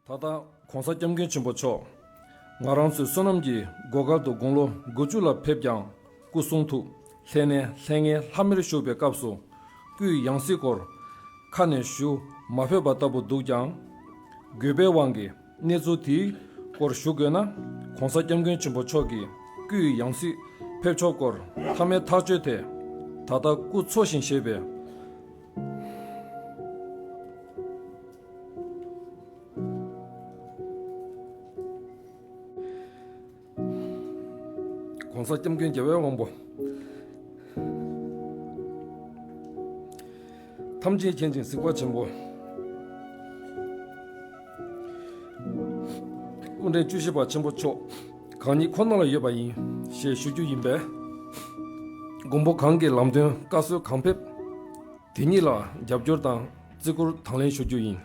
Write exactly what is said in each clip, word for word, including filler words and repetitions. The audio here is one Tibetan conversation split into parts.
ད་ལྟ་༸གོང་ས་༸སྐྱབས་མགོན་ཆེན་པོ་མཆོག་ང་རང་ཚོའི་བསོད་ནམས་ཀྱི་བགོ་སྐལ་དུ་དགུང་ལོ་དགུ་བཅུ་ལ་ཕེབས་ཀྱང་སྐུ་གསུང་ཐུགས་ལྷན་ནེ་ལྷང་ངེ་ལྷམ་མེར་བཞུགས་པའི་སྐབས་སུ་སྐུའི་ཡང་སྲིད་སྐོར་ཁ་ནས་ཞུ་མ་ཕོད་པ་ལྟ་བུ་འདུག་ཀྱང་། དགོས་པའི་དབང་གིས་གནས་ཚུལ་དེའི་སྐོར་ཞུ་དགོས་ན་༸གོང་ས་༸སྐྱབས་མགོན་ཆེན་པོ་མཆོག་གི་སྐུའི་ཡང་སྲིད་ཕེབས་ཕྱོགས་སྐོར་མཐའ་མའི་ཐག་གཅོད་དེ་ད་ལྟ་སྐུ་འཚོ་ཞིང་གཞེས་པའི་༸གོང་ས་༸སྐྱབས་མགོན་རྒྱལ་བའི་དབང་པོ། ཐམས་ཅད་མཁྱེན་ཅིང་གཟིགས་པ་ཆེན་པོ། སྐུ་ཕྲེང་བཅུ་བཞི་པ་ཆེན་པོ་མཆོག་གང་ཉིད་ཁོ་ན་ལ་ཡོད་པ་ཡིན་ཞེས་ཞུ་རྒྱུ་ཡིན་པས། མགོན་པོ་གང་གི་ལམ་སྟོན་བཀའ་སྲོལ་གང་ཕེབས། དེ་ཉིད་ལ་རྒྱབ་སྐྱོར་དང་བརྩི་བཀུར་དང་ལེན་ཞུ་རྒྱུ་ཡིན།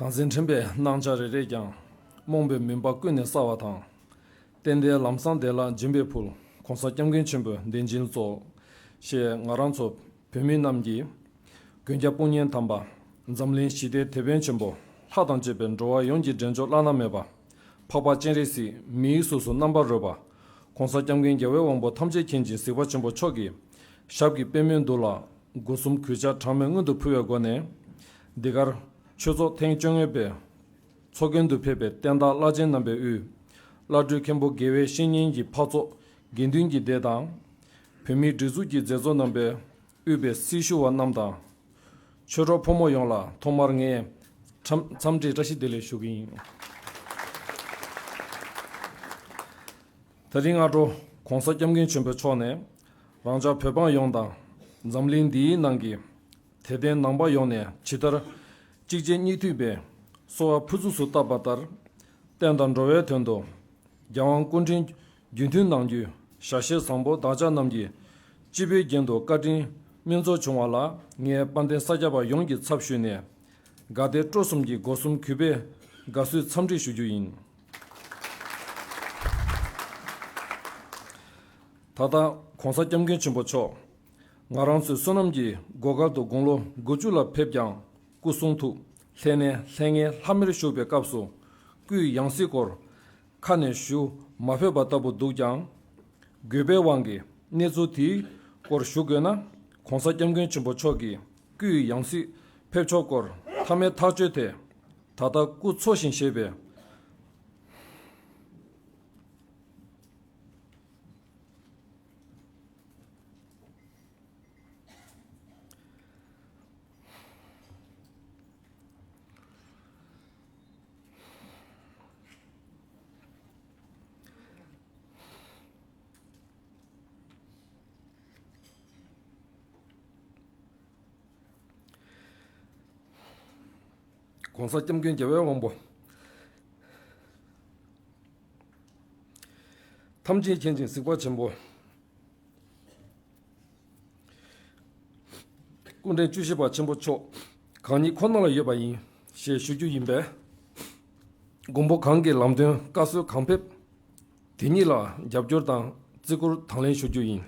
གངས་ཅན་དྲན་པའི་སྣང་ཆ་རེ་རེས་ཀྱང་རྨོངས་པའི་མུན་པ་ཀུན་ནས་བསལ་བ་དང་། གཏན་བདེའི་ལམ་བཟང་བདེ་བླག་སྦྱིན་པའི་ཕུལ་༸གོང་ས་༸སྐྱབས་མགོན་ཆེན་པོའི་བདེན་བཞིན་སྩོལ་ཞེས་ང་རང་ཚོ་བོད་མི་རྣམས་ཀྱིས་མགོན་སྐྱབས་དཔུང་གཉེན་དམ་པ་འཛམ་གླིང་ཞི་བདེའི་དེད་དཔོན་ཆེན་པོ་ལྷ་དང་བཅས་པའི་འགྲོ་བ་ཡོངས་ཀྱི་འདྲེན་མཆོག་བླ་ན་མེད་པ་འཕགས་པ་སྤྱན་རས་གཟིགས་མི་ཡི་གཟུགས་སུ་རྣམ་པར་རོལ་པ་༸གོང་ས་༸སྐྱབས་མགོན་རྒྱལ་བའི་དབང་པོ་ཐམས་ཅད་མཁྱེན་ཅིང་གཟིགས་པ་ཆེན་པོ་མཆོག་གི་ཞབས་ཀྱི་པད་མོའི་མདུན་ལ་སྒོ་གསུམ་གུས་ཕྱག་གྲངས་མེད་སྔོན་དུ་ཕུལ་བའི་སྒོ་ནས། འདི་གར་ཆོས་ཚོགས་ཐེངས་བཅོ་ལྔ་པའི་ཚོགས་མགོན་དུ་ཕེབས་པའི་བསྟན་བདག་བླ་ཆེན་རྣམ་པའི་དབུས། བླ་སྤྲུལ་མཁན་པོ་དགེ་བའི་བཤེས་གཉེན་གྱི་འཕགས་ཚོགས་དགེ་འདུན་གྱི་སྡེ་དང་། བོད་མིའི་སྒྲིག་འཛུགས་ཀྱི་མཛད་གཙོ་རྣམ་པའི་དབུས་པའི་སྲི་ཞུ་བ་རྣམས་དང་། ཆོས་གྲོགས་ཕོ་མོ་ཡོངས་ལ་ཐོག་མར་ངས་འཚམས་འཚམས་འདྲི་བཀྲ་ཤིས་བདེ་ལེགས་ཞུ་གི་ཡིན། དེ་རིང་སྔ་དྲོ་༸གོང་ས་༸སྐྱབས་མགོན་ཆེན་པོ་མཆོག་ནས་རང་ཅག་བོད་འབངས་ཡོངས་དང་། འཛམ་གླིང་འདིའི་ནང་གི་དད་ལྡན་ནང་པ་ཡོངས་ནས་ཇི་ལྟར་གཅིག་རྗེས་གཉིས་མཐུད་པའི་གསོལ་བ་ཕུར་ཚུགས་སུ་བཏབ་པ་ལྟར། བསྟན་དང་འགྲོ་བའི་དོན་དུ་རྒྱལ་དབང་སྐུ་ཕྲེང་རྒྱུན་མཐུད་གནང་རྒྱུའི་ཞལ་བཞེས་བཟང་པོ་བདག་ཅག་རྣམས་ཀྱི་སྤྱི་བོའི་རྒྱན་དུ་བཀའ་དྲིན་སྨིན་ཚོགས་བྱུང་བ་ལ་ངས་དཔལ་ལྡན་ས་སྐྱ་པ་ཡོངས་ཀྱི་ཚབ་ཞུས་ནས། དགའ་དད་སྤྲོ་གསུམ་གྱིས་སྒོ་གསུམ་གུས་པས་དགའ་བསུའི་འཚམས་འདྲི་ཞུ་རྒྱུ་ཡིན། ད་ལྟ་༸གོང་ས་༸སྐྱབས་མགོན་ཆེན་པོ་མཆོག་ང་རང་ཚོའི་བསོད་ནམས་ཀྱི་བགོ་སྐལ་དུ་དགུང་ལོ་དགུ་བཅུ་ལ་ཕེབས་ཀྱང་སྐུ་གསུང་ཐུགས་ལྷན་ནེ་ལྷང་ངེ་ལྷམ་མེར་བཞུགས་པའི་སྐབས་སུ་སྐུའི་ཡང་སྲིད་སྐོར་ཁ་ནས་ཞུ་མ་ཕོད་པ་ལྟ་བུ་འདུག་ཀྱང་། དགོས་པའི་དབང་གིས་གནས་ཚུལ་དེའི་སྐོར་ཞུ་དགོས་ན། ༸གོང་ས་༸སྐྱབས་མགོན་ཆེན་པོ་མཆོག་གི་སྐུའི་ཡང་སྲིད་ཕེབས་ཕྱོགས་སྐོར་མཐའ་མའི་ཐག་གཅོད་དེ། ད་ལྟ་སྐུ་འཚོ་ཞིང་གཞེས་པའི། ༸གོང་ས་༸སྐྱབས་མགོན་རྒྱལ་བའི་དབང་པོ། ཐམས་ཅད་མཁྱེན་ཅིང་གཟིགས་པ་ཆེན་པོ། སྐུ་ཕྲེང་བཅུ་བཞི་པ་ཆེན་པོ་མཆོག་གང་ཉིད་ཁོ་ན་ལ་ཡོད་པ་ཡིན་ཞེས་ཞུ་རྒྱུ་ཡིན་པས། མགོན་པོ་གང་གི་ལམ་སྟོན་བཀའ་སྲོལ་གང་ཕེབས། དེ་ཉིད་ལ་རྒྱབ་སྐྱོར་དང་བརྩི་བཀུར་དང་ལེན་ཞུ་རྒྱུ་ཡིན།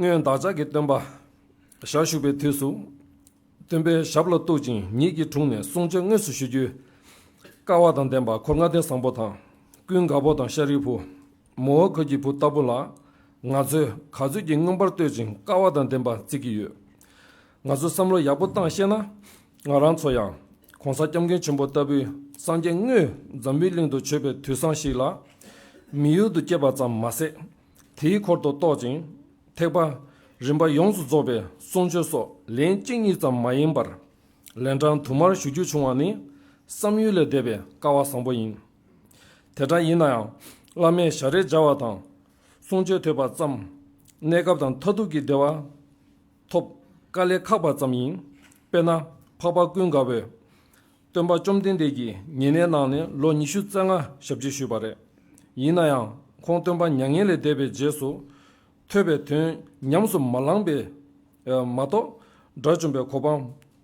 སྔོན་བདག་ཅག་གི་སྟོན་པ་ཞལ་བཞུགས་པའི་དུས་སུ། སྟོན་པའི་ཞབས་ལ་གཏུགས་ཅིང་ཉིད་ཀྱི་དྲུང་ནས་གསུང་ཆོས་དངོས་སུ་ཞུ་རྒྱུའི་སྐལ་བ་དང་ལྡན་པ་འཁོར་ལྔ་སྡེ་བཟང་པོ་དང་། ཀུན་དགའ་བོ་དང་ཤཱ་རིའི་བུ། མོའུ་འགལ་གྱི་བུ་ལྟ་བུ་ལ། ང་ཚོས་ག་ཚོད་ཀྱིས་མངོན་པར་བསྟོད་ཅིང་སྐལ་བ་དང་ལྡན་པ་བརྩི་གི་ཡོད། ང་ཚོས་བསམ་བློ་ཡག་པོ་བཏང་ཤེས་ན། ང་རང་ཚོ་ཡང་༸གོང་ས་༸སྐྱབས་མགོན་ཆེན་པོ་ལྟ་བུའི་སངས་རྒྱས་དངོས་འཛམ་བུའི་གླིང་དུ་བྱོན་པའི་དུས་བཟང་ཞིག་ལ། མི་ཡུལ་དུ་སྐྱེས་པ་ཙམ་མ་ཟད། དེའི་འཁོར་དུ་གཏོགས་ཅིང་། ཐེག་པ་རིམ་པ་ཡོངས་སུ་རྫོགས་པའི་གསུང་ཆོས་སོགས་ལན་གཅིག་གཉིས་ཙམ་མ་ཡིན་པར། ལན་གྲངས་དུ་མར་ཞུ་རྒྱུ་བྱུང་བ་ནི། བསམ་ཡུལ་ལས་འདས་པའི་སྐལ་བ་བཟང་པོ་ཡིན། དེ་འདྲ་ཡིན་ན་ཡང་། བླ་མས་ཞལ་རས་མཇལ་བ་དང་། གསུང་ཆོས་ཐོས་པ་ཙམ། གནས་སྐབས་དང་མཐར་ཐུག་གི་བདེ་བ་ཐོབ་དཀའ་ལས་ཁག་པ་ཙམ་ཡིན། དཔེར་ན། འཕགས་པ་ཀུན་དགའ་བོས། སྟོན་པ་བཅོམ་ལྡན་འདས་ཀྱི་ཉེ་གནས་གནང་ནས་ལོ་ཉི་ཤུ་རྩ་ལྔ་ཞབས་ཕྱི་ཞུས་པ་རེད། ཡིན་ན་ཡང་ཁོང་སྟོན་པ་མྱ་ངན་ལས་འདས་པའི་རྗེས་སུ་ཐོས་པའི་དོན་ཉམས་སུ་མ་བླངས་པས་མ་གཏོགས་དགྲ་བཅོམ་པའི་གོ་འཕང་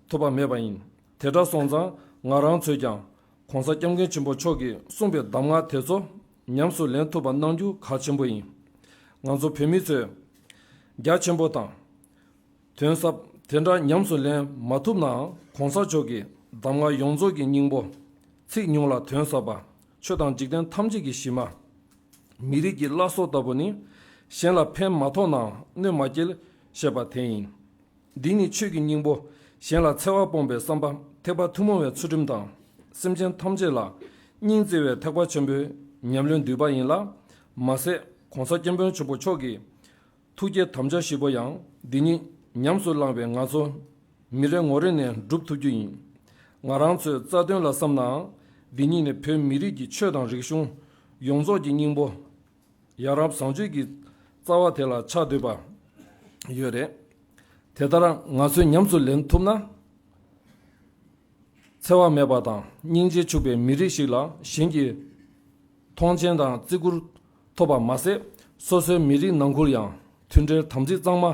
ཐོབ་པ་མེད་པ་ཡིན། དེ་འདྲ་སོང་ཙང་ང་རང་ཚོས་ཀྱང་ ༸གོང་ས་༸སྐྱབས་མགོན་ཆེན་པོ་མཆོག་གི་གསུངས་པའི་གདམས་ངག་དེ་ཚོ་ཉམས་སུ་ལེན་ཐུབ་པ་གནང་རྒྱུ་གལ་ཆེན་པོ་ཡིན། ང་ཚོ་བོད་མི་ཚོས་རྒྱ་ཆེན་པོ་དང་། དོན་ཟབ་དེ་འདྲ་ཉམས་སུ་ལེན་མ་ཐུབ་ནའང་། ༸གོང་ས་མཆོག་གི་གདམས་ངག་ཡོངས་རྫོགས་ཀྱི་སྙིང་པོ། ཚིག་ཉུང་ལ་དོན་ཟབ་པ། ཆོས་དང་འཇིག་རྟེན་ཐམས་ཅད་ཀྱི་གཞི་མ། མི་རིགས་ཀྱི་བླ་སྲོག་ལྟ་བུ་ནི། གཞན་ལ་ཕན་མ་ཐོགས་ནའང་གནོད་མ་སྐྱེལ་ཞེས་པ་དེ་ཡིན། འདི་ནི་ཆོས་ཀྱི་སྙིང་པོ། གཞན་ལ་འཚེ་བ་སྤོང་བའི་བསམ་པ། ཐེག་པ་ཐུན་མོང་བའི་ཚུལ་ཁྲིམས་དང་། སེམས་ཅན་ཐམས་ཅད་ལ་སྙིང་བརྩེ་བའི་ཐེག་པ་ཆེན་པོའི་ཉམས་ལེན་བསྡུས་པ་ཡིན་ལ། མ་ཟད་༸གོང་ས་༸སྐྱབས་མགོན་ཆེན་པོ་མཆོག་གི་ཐུགས་བསྐྱེད་དམ་བཅའ་བཞི་པོ་ཡང་འདི་ཉིད་ཉམས་སུ་བླངས་པས་ང་ཚོ་མི་རེ་ངོ་རེ་ནས་སྒྲུབ་ཐུབ་རྒྱུ་ཡིན། ང་རང་ཚོའི་རྩ་དོན་ལ་བསམ་ནའང་། འདི་ཉིད་ནི་བོད་མི་རིགས་ཀྱི་ཆོས་དང་རིག་གཞུང་ཡོངས་རྫོགས་ཀྱི་སྙིང་པོ། ཡ་རབས་བཟང་སྤྱོད་ཀྱི་རྩ་བ་དེ་ལ་ཆགས་སྡོད་པ་ཡོད་རེད། དེ་ལྟར་ང་ཚོས་ཉམས་སུ་ལེན་ཐུབ་ན། འཚེ་བ་མེད་པ་དང་སྙིང་རྗེ་ཕྱུག་པའི་མི་རིགས་ཤིག་ལ་གཞན་གྱིས་མཐོང་ཆེན་དང་བརྩི་བཀུར་ཐོབ་པ་མ་ཟད། སོ་སོའི་མི་རིགས་ནང་ཁུལ་ཡང་མཐུན་སྒྲིལ་དམ་ཚིག་གཙང་མ་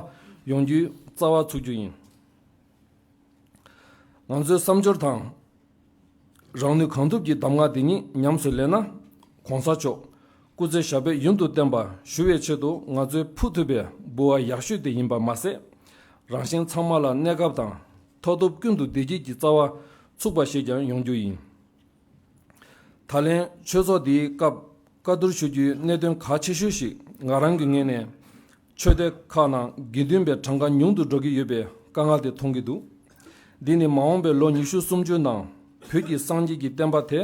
ཡོང་རྒྱུའི་རྩ་བ་ཚུགས་རྒྱུ་ཡིན། ང་ཚོའི་བསམ་སྦྱོར་དང་། རང་ནུས་གང་ཐུབ་ཀྱིས་གདམས་ངག་འདི་ཉིད་ཉམས་སུ་ལེན་ན། ༸གོང་ས་མཆོག་སྐུ་ཚེ་ཞབས་པད་ཡུན་དུ་བརྟན་པ་ཞུ་བའི་ཆེད་དུ་ང་ཚོས་ཕུལ་ཐུབ་པའི་འབུལ་བ་ཡག་ཤོས་དེ་ཡིན་པ་མ་ཟད། རང་གཞན་ཚང་མ་ལ་གནས་སྐབས་དང་མཐར་ཐུག་ཀུན་ཏུ་བདེ་སྐྱིད་ཀྱི་རྩ་བ་ཚུགས་པ་ཞིག་ཀྱང་ཡོང་རྒྱུ་ཡིན། ད་ལན་ཆོས་ཚོགས་འདིའི་སྐབས་བཀའ་བསྡུར་ཞུ་རྒྱུའི་གནད་དོན་གལ་ཆེ་ཤོས་ཤིག་ང་རང་གི་ངོས་ནས། ཆོས་སྡེ་ཁག་ནང་དགེ་འདུན་པའི་གྲངས་ཀ་ཉུང་དུ་འགྲོ་གི་ཡོད་པའི་དཀའ་ངལ་དེ་མཐོང་གི་འདུག་འདི་ནི་མ་འོངས་པའི་ལོ་ཉི་ཤུ་སུམ་ཅུ་ནང་བོད་ཀྱི་སངས་རྒྱས་ཀྱི་བསྟན་པ་དེ་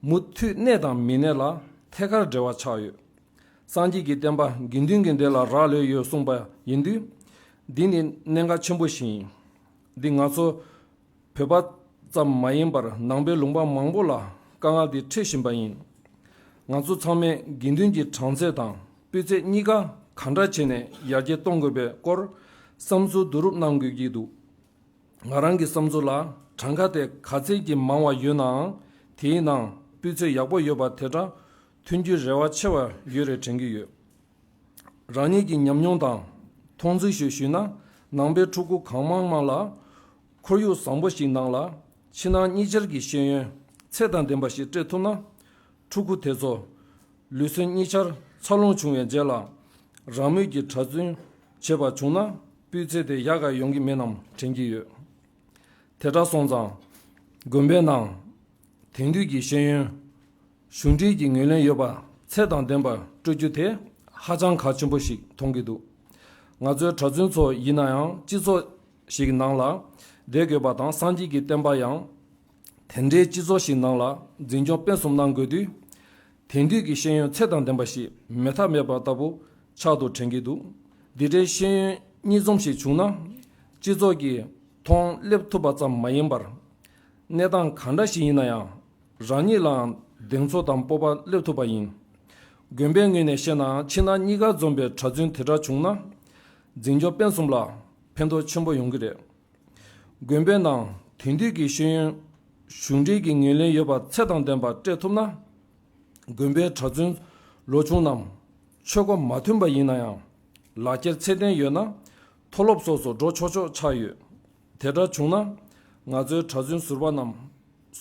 མུ་མཐུད་གནས་དང་མི་གནས་ལ་ཐད་ཀར་འབྲེལ་བ་ཆགས་ཡོད། སངས་རྒྱས་ཀྱི་བསྟན་པ་དགེ་འདུན་གྱི་སྡེ་ལ་རག་ལས་ཡོད་གསུངས་པ་ཡིན་དུས། འདི་ནི་གནད་འགག་ཆེན་པོ་ཞིག་ཡིན། འདི་ང་ཚོ་བོད་པ་ཙམ་མ་ཡིན་པར་ནང་པའི་ལུང་པ་མང་པོ་ལ་དཀའ་ངལ་འདི་འཕྲད་བཞིན་པ་ཡིན། ང་ཚོ་ཚང་མས་དགེ་འདུན་གྱི་གྲངས་ཚད་དང་སྤུས་ཚད་གཉིས་ཀ་ག་འདྲ་བྱས་ནས་ཡར་རྒྱས་གཏོང་དགོས་པའི་སྐོར་བསམ་ཚུལ་བསྡུ་རུབ་གནང་དགོས་ཀྱི་འདུག་ང་རང་གི་བསམ་ཚུལ་ལ། གྲངས་ཀ་དེ་ག་ཚད་ཀྱིས་མང་བ་ཡོད་ནའང་། དེའི་ནང་སྤུས་ཚད་ཡག་པོ་ཡོད་པ་དེ་འདྲ་ཐོན་རྒྱུའི་རེ་བ་ཆེ་བ་ཡོད་རེད་དྲན་གྱི་ཡོད། རང་ཉིད་ཀྱི་ཉམས་མྱོང་དང་མཐོང་ཚུལ་ཞིག་ཞུས་ན། ནང་པའི་ཕྲུ་གུ་གང་མང་མང་ལ་ཁོར་ཡུག་བཟང་པོ་ཞིག་ནང་ལ་ཕྱི་ནང་གཉིས་ཆར་གྱི་ཤེས་ཡོན་ཚད་དང་ལྡན་པ་ཞིག་སྤྲད་ཐུབ་ན། ཕྲུ་གུ་དེ་ཚོ་ལུས་སེམས་གཉིས་ཆར་འཚར་ལོངས་བྱུང་བའི་རྗེས་ལ་རང་མོས་ཀྱིས་གྲྭ་བཙུན་བྱེད་པ་བྱུང་ན། སྤུས་ཚད་དེ་ཡག་ག་ཡོང་གི་མིན་ནམ་དྲན་གྱི་ཡོད། དེ་འདྲ་སོང་ཙང་། དགོན་པའི་ནང་དེང་དུས་ཀྱི་ཤེས་ཡོན། གཞུང་འབྲེལ་གྱི་ངོས་ལེན་ཡོད་པ་ཚད་དང་ལྡན་པར་སྤྲོད་རྒྱུ་དེ་ཧ་ཅང་གལ་ཆེན་པོ་ཞིག་མཐོང་གི་འདུག་ང་ཚོའི་གྲྭ་བཙུན་ཚོ་ཡིན་ན་ཡང་སྤྱི་ཚོགས་ཤིག་ནང་ལ་བསྡད་དགོས་པ་དང་། སངས་རྒྱས་ཀྱི་བསྟན་པ་ཡང་དེ་འདྲའི་སྤྱི་ཚོགས་ཤིག་ནང་ལ་འཛིན་སྐྱོང་སྤེལ་གསུམ་གནང་དགོས་དུས། དེང་དུས་ཀྱི་ཤེས་ཡོན་ཚད་དང་ལྡན་པ་ཞིག་མེད་ཐབས་མེད་པ་ལྟ་བུ་ཆགས་འདུག་དྲན་གྱི་འདུག་འདི་འདྲའི་ཤེས་ཡོན་གཉིས་འཛོམས་ཤིག་བྱུང་ན། སྤྱི་ཚོགས་ཀྱི་མཐོང་སླེབས་ཐུབ་པ་ཙམ་མ་ཡིན་པར། གནས་སྟངས་གང་འདྲ་ཞིག་ཡིན་ན་ཡང་། རང་ཉིད་ལའང་གདེང་ཚོད་དང་སྤོབས་པ་སླེབས་ཐུབ་པ་ཡིན། དགོན་པའི་ངོས་ནས་བཤད་ན། ཕྱི་ནང་གཉིས་ཀ་འཛོམས་པའི་གྲྭ་བཙུན་དེ་འདྲ་བྱུང་ན། འཛིན་སྐྱོང་སྤེལ་གསུམ་ལ་ཕན་ཐོགས་ཆེན་པོ་ཡོང་གི་རེད། དགོན་པའི་ནང་དེང་དུས་ཀྱི་ཤེས་ཡོན་གཞུང་འབྲེལ་གྱི་ངོས་ལེན་ཡོད་པ་ཚད་དང་ལྡན་པ་སྤྲད་ཐུབ་ན། དགོན་པའི་གྲྭ་བཙུན་ལོ་ཆུང་རྣམས་ཆོས་སྒོ་མ་མཐུན་པ་ཡིན་ན་ཡང་། ལག་འཁྱེར་ཚད་ལྡན་ཡོད་ན་མཐོ་སློབ་སོགས་སུ་འགྲོ་ཆོག་ཆོག་ཆགས་ཡོད། དེ་འདྲ་བྱུང་ན། ང་ཚོའི་གྲྭ་བཙུན་ཟུར་པ་རྣམས་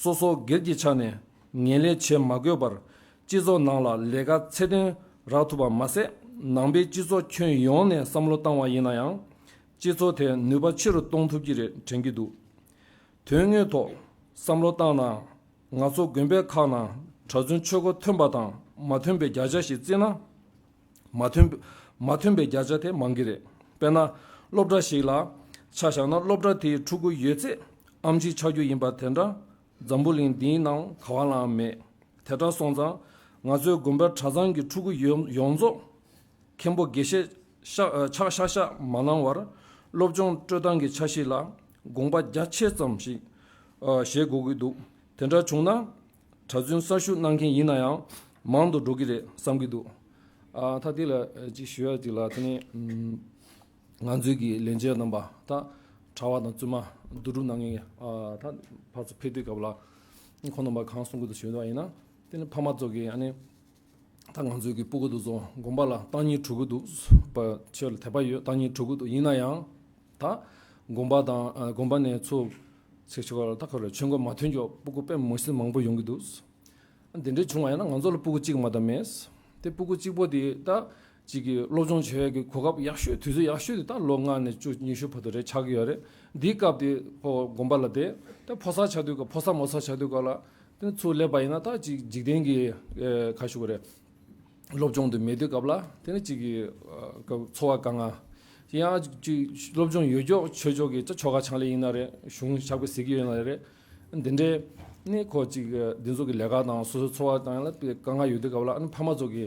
སོ་སོ་སྒེར་གྱི་ཆ་ནས་ངལ་ལས་བྱེད་མ་དགོས་པར། སྤྱི་ཚོགས་ནང་ལ་ལས་ཀ་ཚད་ལྡན་རག་ཐུབ་པ་མ་ཟད། ནང་པའི་སྤྱི་ཚོགས་ཁྱོན་ཡོངས་ནས་བསམ་བློ་བཏང་བ་ཡིན་ན་ཡང་། སྤྱི་ཚོགས་དེ་ནུས་པ་ཆེ་རུ་གཏོང་ཐུབ་ཀྱི་རེད་དྲན་གྱི་འདུག་དོན་དངོས་ཐོག་བསམ་བློ་བཏང་ན། ང་ཚོ་དགོན་པའི་ཁག་ནང་གྲྭ་བཙུན་ཆོས་སྒོ་མཐུན་པ་དང་མ་མཐུན་པའི་བརྒྱ་ཆ་ཞིག་བརྩིས་ན། མ་མཐུན་མ་མཐུན་པའི་བརྒྱ་ཆ་དེ་མང་གི་རེད། དཔེར་ན། སློབ་གྲྭ་ཞིག་ལ་ཆ་བཞག་ན། སློབ་གྲྭ་དེའི་ཕྲུ་གུ་ཡོད་ཚད་ཨེམ་ཆི་ཆགས་རྒྱུ་ཡིན་པ་དེ་འདྲ་འཛམ་བུ་གླིང་འདིའི་ནང་ག་བ་ལའང་མེད། དེ་འདྲ་སོང་ཙང་། ང་ཚོའི་དགོན་པ་གྲྭ་ཚང་གི་ཕྲུ་གུ་ཡོངས་ཡོངས་རྫོགས་མཁན་པོ་དགེ་བཤེས་ཤ་ཨ་ཆགས་ཤག་ཤག་མ་གནང་བར། སློབ་སྦྱོང་སྤྲོད་སྟངས་ཀྱི་ཆ་ཤས་ལ་དགོངས་པ་རྒྱ་ཆེ་ཙམ་ཞིག་ཨ་བཞེས་དགོས་ཀྱི་འདུག་དེ་འདྲ་བྱུང་ན། གྲྭ་བཙུན་གསར་ཞུགས་གནང་མཁན་ཡིན་ན་ཡང་མང་དུ་འགྲོ་གི་རེད་བསམ་གྱི་འདུག་ཨ་ད་དེ་ལ་ཅིག་ཞུ་ཡ་ཅིག་ལ། དེ་ནས་ང་ཚོའི་གི་ལས་བྱེད་རྣམ་པ་ད་གྲྭ་བ་དང་བཙུན་མ་བསྡུ་རུབ་གནང་མཁན་ཨ་ད་ཕར་ཚུར་ཕེབས་དུས་སྐབས་ལ་ཁོང་རྣམ་པ་གང་གསུང་གི་འདུག་ཞུས་པ་ཡིན་ན། དེ་ནས་ཕ་མ་ཚོ་གིས་ཨ་ནི། ད་ང་ཚོའི་གི་སྤུ་གུ་དེ་ཚོ་དགོན་པ་ལ་བཏང་སྙིང་བྲོ་གི་འདུག་པ་ཆོས་ལ་དད་པ་ཡོད། བཏང་སྙིང་བྲོ་གི་འདུག་ཡིན་ན་ཡང་། ད་དགོན་པ་དང་ཨ་དགོན་པ་ནས་ཚུར་ ཚེ་ཆོ་ག་ལ་ད་ཁོ་ལ་ཆོས་འགོ་མ་ཐོན་ཀྱོག་སྤུ་གུ་དཔེ་མི་སྲིད་མང་པོ་ཡོང་གི་འདུག་འདི་འདྲའི་བྱུང་བ་ཡིན་ན་ང་ཚོ་ལ་སྤུ་གུ་གཅིག་མ་གཏོགས་མེད། དེ་སྤུ་གུ་གཅིག་པོ་དེ་ད་གཅིག་གི་སློབ་སྦྱོང་བྱེད་ཡག་གི་གོ་སྐབས་ཡག་ཤོས་དུས་ཚོད་ཡག་ཤོས་དེ་ད་ལོ་ལྔ་ནས་བཅུ་ཉི་ཤུ་བར་དུ་རེད་ཆགས་ཀྱི་ཡོད་རེད། འདིའི་སྐབས་དེ་ཁོ་དགོན་པ་ལ་བསྡད་ད་ཕོ་གསར་ཆགས་དུས་སྐབས་ཕོ་གསར་མོ་གསར་ཆགས་དུས་སྐབས་ལ་དེ་ཚུར་སླེབས་པ་ཡིན་ན་ད་གཅིག་འཇིག་རྟེན་གྱི་ཁ་ཤུ་ག་རེད། སློབ་སྦྱོང་དུ་མེད་དུས་སྐབས་ལ་དེ་ནི་གཅིག་གི་ཨ་སྐབས་འཚོ་བ་དཀའ་ངལ། ཡང་གཅིག་སློབ་སྦྱོང་ཡོད་ཀྱོག་ཆོས་ཕྱོགས་ཀྱི་ཆོ་ག་ཕྱག་ལས་ཡིན་ན་རེད། གཞུང་ཕྱག་དཔེ་གཟིགས་ཀྱི་ཡོད་ན་རེད། འདི་འདྲའི་ནི་ཁོ་གཅིག་འདི་ཚོ་གི་ལས་ཀ་དང་སོ་སོའི་འཚོ་བ་དང་ཡང་ལ་དཀའ་ངལ་ཡོད་དུས་སྐབས་ལ་ཨ་ནི་ཕ་མ་ཚོ་གི་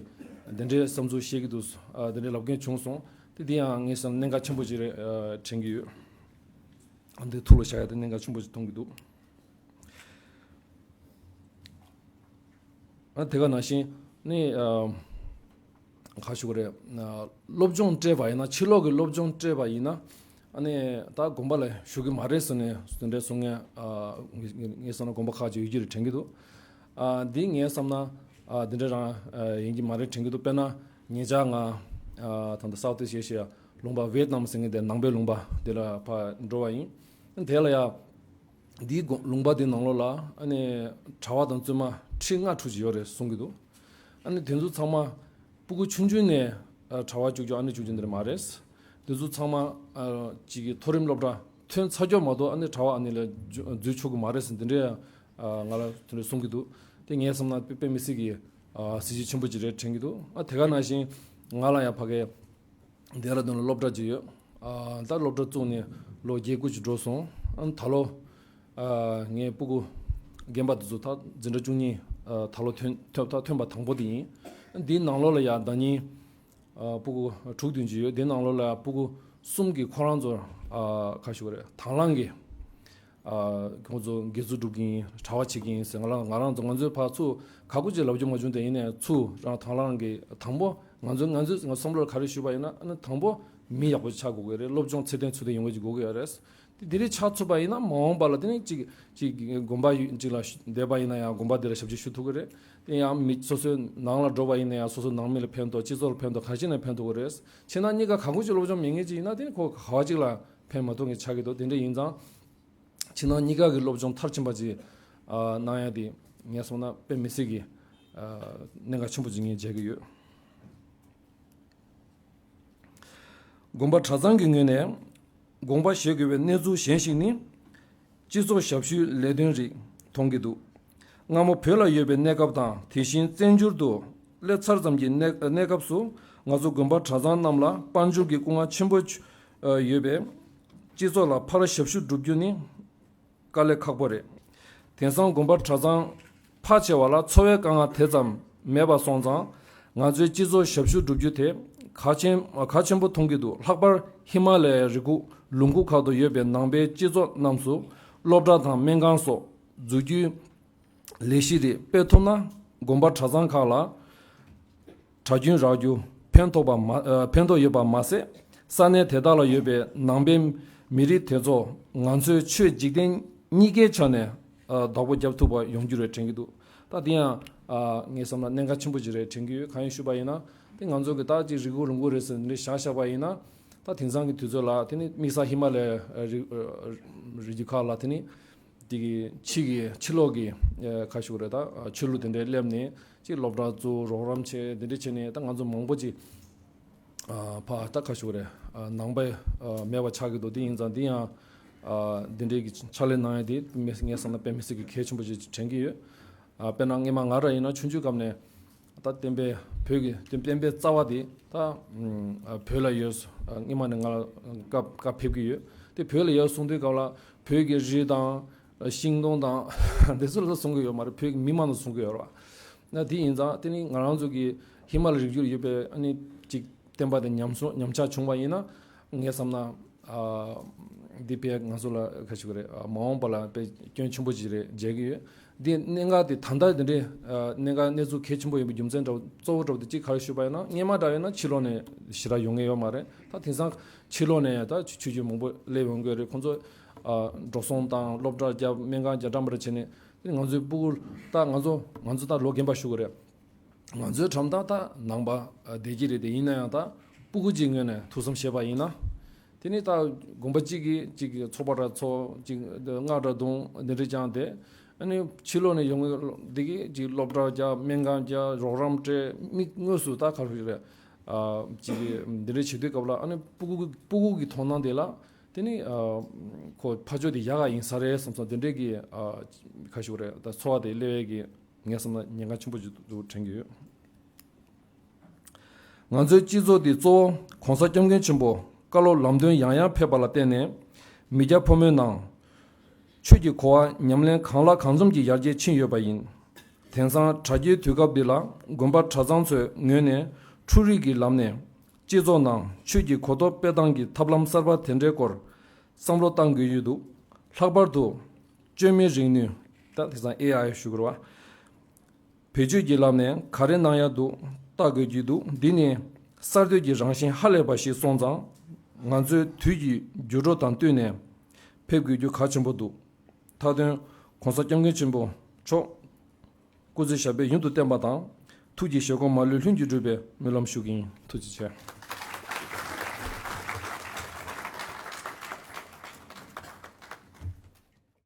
འདི་འདྲའི་བསམ་ཚུལ་བཤད་ཀྱི་འདུག་ཨ་འདི་འདྲའི་ལབ་མཁན་བྱུང་སོང་། དེ་འདི་ཡང་ངས་བསམ་གནད་འགག་ཆེན་པོ་ཅིག་རེད་ཨ་དྲན་གྱི་ཡོད། འདི་ཐུགས་ལ་བཞག་ཡ་དེ་གནད་འགག་ཆེན་པོ་ཅིག་མཐོང་གི་འདུག་ཨ་དེ་ག་ནང་བཞིན་ནི་ཨ་ག་ཞུ་གི་རེད། ཨ་སློབ་སྦྱོང་སྤྲད་པ་ཡིན་ན་ཕྱི་ལོགས་ཀྱི་སློབ་སྦྱོང་སྤྲད་པ་ཡིན་ན་ཨ་ནི་ད་དགོན་པ་ལ་ཞུགས་ཀྱི་མ་རེད་ཟེར་ནས་དེ་འདྲའི་གསུང་མཁན་ཨ་ངས་བསམ་ན་དགོན་པ་ཁག་ཅིག་ཡོད་ཀྱི་རེད་དྲན་གྱི་འདུག་ཨ་འདི་ངས་བསམ་ན་ཨ་འདི་འདྲ་རང་ཨ་ཡིན་གྱི་མ་རེད་དྲན་གྱི་འདུག་དཔེར་ན་ཉེ་ཆར་ང་ཨ་ད་ལྟ་སའུ་ཐི་ཨེ་ཤི་ཡ་ལུང་པ་ཝེ་ཏི་ནམ་ཟེར་མཁན་དེ་ནང་པའི་ལུང་པ་དེ་ལ་ཕར་འགྲོ་བ་ཡིན། དེ་ལ་ཡ། འདིའི་དགོན་ལུང་པ་འདི་ནང་ལོགས་ལ་ཨ་ནི་གྲྭ་པ་དང་བཙུན་མ་ཁྲི་ལྔ་དྲུག་ཅིག་ཡོད་རེད་གསུང་གི་འདུག་ཨ་ནི་དེ་ཚོ་ཚང་མ་སྤུ་གུ་ཆུང་ཆུང་ནས་ཨ་གྲྭ་པ་བཅུག་རྒྱུ་ཨ་ནི་བཅུག་རྒྱུ་འདི་རེད་མ་རེད། དེ་ཚོ་ཚང་མ་ཨ་ཅིག་གི་མཐོ་རིམ་སློབ་གྲྭ་ཐོན་ཚར་རྒྱུ་མ་གཏོགས་ཨ་ནི་གྲྭ་པ་ཨ་ནི་ལ་འཛུལ་འཛུལ་ཆོག་གི་མ་རེད་ཟེར་འདི་འདྲའི་ཨ་ང་ལ་དེ་འདྲ་གསུང་གི་འདུག་དེ་ངས་བསམ་ན་དཔེ་དཔེ་མི་སྲིད་ཀྱི་ཨ་གཟི་བརྗིད་ཆེན་པོ་ཅིག་རེད་དྲན་གི་འདུག་ཨ་དེ་ག་ནང་བཞིན་ང་ལ་ཡང་ཕ་གི་ལྡེ་ར་ལྡུན་ལ་སློབ་གྲྭ་ཅིག་ཡོད། ཨ་ད་སློབ་གྲྭ་བཙུགས་ནས་ལོ་བརྒྱད་དགུ་ཅིག་འགྲོ་སོང་། ཨ་ད་ལོ་ཨ་ངའི་སྤུ་གུ་རྒན་པ་དེ་ཚོ་ད་འཛིན་གྲྭ་བཅུ་གཉིས་ཨ་ད་ལོ་ཐོན་ཐོན་ད་ཐོན་པ་དང་པོ་དེ་ཡིན། འདིའི་ནང་ལོགས་ལ་ཡང་ཟླ་ཉིན་ཨ་སྤུ་གུ་དྲུག་བདུན་ཅིག་ཡོད། དེའི་ནང་ལོགས་ལ་སྤུ་གུ་གསུམ་གྱིས་ཁོ་རང་ཚོར་ཨ་ག་ཞུ་གི་རེད་དང་བླངས་ཀྱིས། ཨ་ཁོང་ཚོ་དགེ་ཚུལ་སྒྲུབ་ཀྱིན་གྲྭ་པ་བྱེད་ཀྱིན་ཟེར་ང་རང་ང་རང་ཚོ་ང་ཚོའི་ཕར་ཚུར་ག་གུ་ཅིག་ལབ་རྒྱུ་མ་བྱུང་། དེ་ཡིན་ནའི་ཚུར་རང་དང་བླངས་ཀྱིས་དང་པོ་ང་ཚོའི་ང་ཚོའི་ང་བསམ་བློར་ག་རེ་ཞུས་པ་ཡིན་ན་ཨ་ནི་དང་པོ་མི་ཡག་པོ་ཆགས་དགོས་ཀྱི་རེད། སློབ་སྦྱོང་ཚད་ལྡན་ཚུལ་ལྡན་ཡོང་གི་ཅིག་དགོས་ཀྱི་ཡོད་རེད། དེ་དེ་རིགས་ཆགས་ཐུབ་པ་ཡིན་ན་མ་འོངས་པ་ལ་དེ་ནི་ཅིག་ཅིག་དགོན་པ་ཡུལ་ཅིག་ལ་བསྡད་པ་ཡིན་ན་ཡང་དགོན་པ་དེ་ལ་ཞབས་ཕྱི་ཞུ་ཐུབ་ཀྱི་རེད། དེ་ཡང་མི་སོ་སོའི་ནང་ལ་འགྲོ་བ་ཡིན་ན་ཡང་སོ་སོ་ནང་མི་ལ་ཕན་ཐོགས་སྤྱི་ཚོགས་ལ་ཕན་ཐོགས་ག་རེ་བྱས་ནས་ཕན་ཐོགས་ཀྱི་རེད། ཕྱི་ནང་གཉིས་ཀ་ག་གུ་ཅིག་སློབ་སྦྱོང་མེད་མཁན་ཅིག་ཡིན་ན་དེ་ནི་ཁོ་ག་བ་ཅིག་ལ་ཕན་མ་ཐོགས་མཁན་ཆགས་ཀྱི་འདུག་དེ་འདྲ་ཡིན་ཙང་། ཕྱི་ནང་གཉིས་ཀ་གི་སློབ་སྦྱོང་མཐར་ཕྱིན་པ་ཅིག་ཨ་གནང་ཡ་དེ་ངས་སོང་ན་དཔེ་མི་སྲིད་ཀྱི་ཨ་གནད་འགག་ཆེན་པོ་ཅིག་ངས་མཇལ་གྱི་ཡོད། དགོན་པ་གྲྭ་ཚང་གི་ངོས་ནས་དགོངས་པ་བཞེས་དགོས་པའི་གནས་ཚུལ་གཞན་ཞིག་ནི། སྤྱི་ཚོགས་ཞབས་ཞུའི་ལས་དོན་རིགས་མཐོང་གི་འདུག་སྔ་མོ་བོད་ལ་ཡོད་པའི་གནས་སྐབས་དང་། དེ་བཞིན་བཙན་བྱོལ་དུ་སླེབས་ཚར་ཙམ་གྱི་གནས་གནས་སྐབས་སུ་ང་ཚོ་དགོན་པ་གྲྭ་ཚང་རྣམས་ལ་དཔལ་འབྱོར་གྱི་སྐུ་ངལ་ཆེན་པོ་ཡོད་པས། སྤྱི་ཚོགས་ལ་ཕར་ཞབས་ཞུ་བསྒྲུབ་རྒྱུ་ནི་དཀའ་ལས་ཁག་པོ་རེད། དེང་སང་དགོན་པ་གྲྭ་ཚང་ཕལ་ཆེ་བ་ལ་འཚོ་བའི་དཀའ་ངལ་དེ་ཙམ་མེད་པ་སོང་ཙང་། ང་ཚོའི་སྤྱི་ཚོགས་ཞབས་ཞུ་བསྒྲུབ་རྒྱུ་དེ་གལ་ཆེན་གལ་ཆེན་པོ་མཐོང་གི་འདུག་ལྷག་པར་ཧི་མ་ལ་ཡའི་རི་ཁུག་ལུང་ཁུག་ཁག་ཏུ་ཡོད་པའི་ནང་པའི་སྤྱི་ཚོགས་རྣམས་སུ་སློབ་གྲྭ་དང་སྨན་ཁང་སོགས་འཛུགས་རྒྱུའི་ལས་གཞི་རེ་སྤེལ་ཐུབ་ན། དགོན་པ་གྲྭ་ཚང་ཁག་ལ་གྲྭ་རྒྱུན་རག་རྒྱུ་ཕན་ཐོགས་པ་མ་ཨ་ཕན་ཐོགས་ཡོད་པ་མ་ཟད། ས་གནས་དེ་དག་ལ་ཡོད་པའི་ནང་པའི་མི་རིགས་དེ་ཚོ་ང་ཚོའི་ཆོས་འཇིག་རྟེན་གཉིས་ཀའི་ཆ་ནས་ཨ་བདག་པོ་རྒྱབ་ཐུབ་པ་ཡོང་རྒྱུ་རེད་དྲན་གྱི་འདུག་ད་དེ་ཡང་ཨ་ངས་བསམ་ན་གནད་འགག་ཆེན་པོ་ཅིག་རེད་དྲན་གྱི་ཡོད། གང་ཡིན་ཞུས་པ་ཡིན་ན་དེ་ང་ཚོ་གི་ད་ཅིག་རི་ཁུག་ལུང་ཁུག་རེད་ཟེར་འདི་བཞག་བཞག་པ་ཡིན་ན། ད་དེང་སང་གི་དུས་ཚོད་ལ་དེ་ནི་དམིགས་བསལ་ཧི་མ་ལ་ཡའི་རི་རི་རྒྱུད་ཁག་ལ་དེ་ནི། དེ་གི་ཕྱི་གི་ཕྱི་ལོགས་ཀྱི་ཨ་ཁ་ཤུག་རེད་ད། ཆོས་ལུགས་དེ་འདྲའི་སླེབས་ནས་ཅིག་སློབ་གྲྭ་བཙུགས་རོགས་རམ་བྱས་དེ་འདྲ་བྱས་ནས་ད་ང་ཚོ་མང་པོ་ཅིག་ཨ་ཕ་ད་ཁ་ཤུག་རེད། ཨ་ནང་པའི་ཨ་མེད་པ་ཆགས་ཀྱི་འདུག་དེ་ཡིན་ཙང་དེ་ཡང་ཨ་དེ་འདྲའི་གི་ཕྱག་ལས་གནང་ཡ་དེ་ངས་བསམ་ན་དཔེ་མི་སྲིད་ཀྱི་གལ་ཆེན་པོ་ཅིག་དྲན་གྱི་ཡོད། ཨ་དཔེར་ན་སྔས་མ་ང་རང་ཡིན་ན་ཆུང་ཆུང་སྐབས་ནས། ད་བསྟན་པའི་བོད་ཀྱི་བསྟན་པའི་རྩ་བ་དེ་ད་ཨ་བོད་ལ་ཡོད། ཨ་སྔོན་མ་ནས་ང་ལ་བཀའ་བཀའ་ཕེབས་ཀྱི་ཡོད། དེ་བོད་ལ་ཡོད་གསུང་དུས་སྐབས་ལ་བོད་ཀྱི་རི་དང་ཤིང་སྡོང་དང་འདི་ཚོ་ལ་གསུང་གི་ཡོད་མ་རེད། བོད་ཀྱི་མི་མང་ལ་གསུང་གི་ཡོད་རེད་བ། ན་དེ་ཡིན་ཙང་དེ་ནི་ང་རང་ཚོ་གི་ཧི་མ་ལ་རི་རྒྱུད་ལ་ཡོད་པའི་ཨ་ནི་ཅིག་བསྟན་པ་དེ་ཉམས་སོང་ཉམས་ཆག་བྱུང་བ་ཡིན་ན་ངས་བསམ་ན། ཨ་འདི་དཔེ་ང་ཚོ་ལ་ག་ཞིག་རེད། ཨ་མ་འོངས་པ་ལ་དཔེ་སྐྱོན་ཆེན་པོ་ཅིག་རེད་མཇལ་གྱི་ཡོད། འདི་གནད་འགག་དེ་ད་ལྟ་འདི་འདྲའི་ཨ་གནད་འགག་གནས་ཚུལ་གལ་ཆེན་པོ་ཡིན་པའི་རྒྱུ་མཚན་འདྲ་བོ་གཙོ་བོ་འདྲ་བོ་དེ་གཅིག་ག་རེ་ཞུས་པ་ཡིན་ན་སྔས་མ་འདྲ་ཡིན་ན་ཕྱི་ལོགས་ནས་ཞེ་དྲག་ཡོང་མཁན་ཡོད་མ་རེད། ད་དེང་སང་ཕྱི་ལོགས་ནས་ད་ཆོས་བརྒྱུད་མང་པོ་སླེབས་ཡོང་གི་རེད། ཁོང་ཚོ་ཨ་འགྲོ་སོང་དང་སློབ་གྲྭ་རྒྱབ་སྨན་ཁང་རྒྱབ་འདྲ་མི་འདྲ་བྱས་ནས་དེ་ང་ཚོའི་སྤུ་གུ་ད་ང་ཚོ་ང་ཚོ་ད་ལོ་རྒན་པ་ཞུ་གི་རེད། ང་ཚོའི་གྲམ་ཐང་ད་ནང་པ་བསྡད་ཀྱི་རེད། དེ་ཡིན་ན་ཡང་ད་སྤུ་གུ་གཅིག་ངོས་ནས་ཐུགས་བསམ་བཞེས་པ་ཡིན་ན། དེ་ནི་ད་དགོན་པ་གཅིག་གིས་གཅིག་གི་ཚོགས་པ་འདྲ་ཚོགས། གཅིག་སྔགས་འདྲ་བརྡུང་། འདི་འདྲ་བྱས་ཏེ། ཨ་ནི་ཕྱི་ལོགས་ནས་ཡོང་མཁན་འདི་གིས་གཅིག་སློབ་གྲྭ་རྒྱག། སྨན་ཁང་རྒྱག། རོགས་རམ་སྤྲད། མི་དངོས་སུ་ད་ག་རེ་རེད། ཨ་གཅིག་གིས་འདི་འདྲ་བྱེད་དུས་སྐབས་ལ། ཨ་ནི་སྤུ་གུ་སྤུ་གུ་གི་དོ་སྣང་དེ་ལ། དེ་ནི་ཨ་ཁོ་ཕ་ཆོས་དེ་ཡག་ག་ཡིན་ས་རེད་བསམ་བསམ་དེ་འདྲས་ཀྱི་ཨ་ཁ་ཤུགས་རེད། ད་ཚོར་བ་དེ་སླེབས་ཡས་ཀྱི་ངས་བསམ་ན་ཉེན་ཁ་ཆེན་པོ་ཞིག་འདུག་དྲན་གྱི་ཡོད། ང་ཚོའི་སྤྱི་ཚོགས་འདི་གཙོ་བོ་༸གོང་ས་༸སྐྱབས་མགོན་ཆེན་པོ་བཀའ་སློབ་ལམ་སྟོན་ཡང་ཡང་ཕེབས་པ་ལ་བརྟེན་ནས། མི་སྐྱ་ཕོ་མོའི་ནང་ཆོས་ཀྱི་གོ་བ་ཉམས་ལེན་གང་ལ་གང་འཚམ་གྱིས་ཡར་རྒྱས་ཕྱིན་ཡོད་པ་ཡིན། དེང་སང་དྲ་རྒྱའི་དུས་སྐབས་འདི་ལ་དགོན་པ་གྲྭ་ཚང་ཚོའི་ངོས་ནས་འཕྲུལ་རིག་གི་ལམ་ནས་སྤྱི་ཚོགས་ནང་ཆོས་ཀྱི་གོ་རྟོགས་སྤེལ་སྟངས་ཀྱི་ཐབས་ལམ་གསར་པ་དེ་འདྲའི་སྐོར་བསམ་བློ་གཏང་དགོས་ཀྱི་འདུག་ལྷག་པར་དུ་བཅོས་མའི་རིག་ནུས། ད་དེང་སང་ཨེ་ཨའི་ཞུ་དགོས་རེད་བ། བེད་སྤྱོད་ཀྱི་ལམ་ནས་ག་རེ་གནང་ཡག་འདུག་ལྟ་དགོས་ཀྱི་འདུག་འདི་ནི་གསར་གཏོད་ཀྱི་རང་བཞིན་ཧ་ལས་པ་ཞིག་སོང་ཙང་། ང་ཚོས་དུས་ཀྱི་འགྱུར་འགྲོས་དང་བསྟུན་ནས་ཕེབས་དགོས་རྒྱུ་གལ་ཆེན་པོ་འདུག་མཐའ་དོན་༸གོང་ས་༸སྐྱབས་མགོན་ཆེན་པོ་མཆོག་སྐུ་ཚེ་ཞབས་པད་ཡུན་དུ་བརྟན་པ་དང་། ཐུགས་ཀྱི་བཞེད་དགོངས་མ་ལུས་ལྷུན་གྱིས་འགྲུབ་པའི་སྨོན་ལམ་ཞུ་གི་ཡིན། ཐུགས་རྗེ་ཆེ།